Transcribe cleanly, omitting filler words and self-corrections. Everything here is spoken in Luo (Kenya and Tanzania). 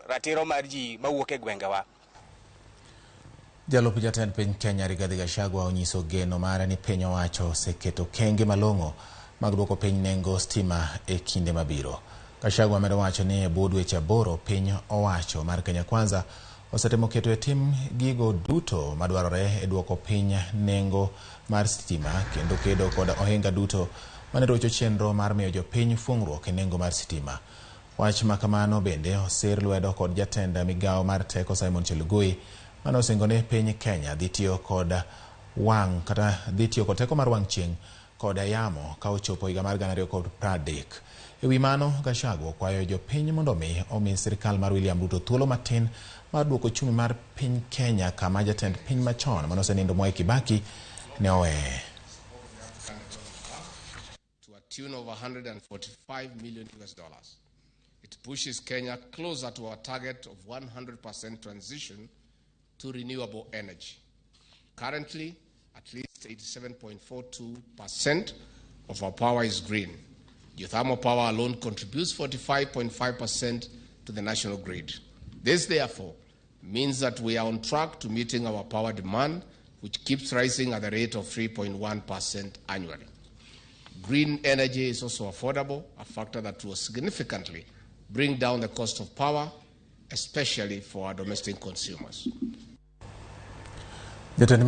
Ratiro mar ji mawuok e gwengewa. Jalup jatend piny Kenya Rigathi Gachagua onyiso geno mare ni piny owacho oseketo okenge malong'o mag duoko piny nengo stima e kinde mabiro. Gachagua medo wacho ni e bwo dweche 8 piny owacho mar Kenya Kwanza osetemo keto e tim gigo duto madwarore e duoko piny nengo mar stima kendo kedo kod ohinga duto mane rocho chenro mar miyo jopiny fuong'ruok e nengo mar sitima. Wach ma kamano bende osir lwedo kod jatend migawo mar teko Simon Chelugui mane osingo ni piny Kenya dhi tiyo kod wang' kata dhi tiyo kod teko mar wang' chieng' kod yamo ka ochopo higa mar 2030. E wi mano, Gachagua okwayo jopiny mondo omi sirkal mar William Ruto thuolo matin mar duoko ochumi mar piny Kenya kama jatend piny machon mane osenindo Mwai Kibaki ne oweye. To a tune of 145 million US dollars. It pushes Kenya closer to our target of 100% transition to renewable energy. Currently, at least 87.42% of our power is green. Geothermal power alone contributes 45.5% to the national grid. This, therefore, means that we are on track to meeting our power demand, which keeps rising at a rate of 3.1% annually. Green energy is also affordable, a factor that will significantly bring down the cost of power, especially for our domestic consumers. Jatend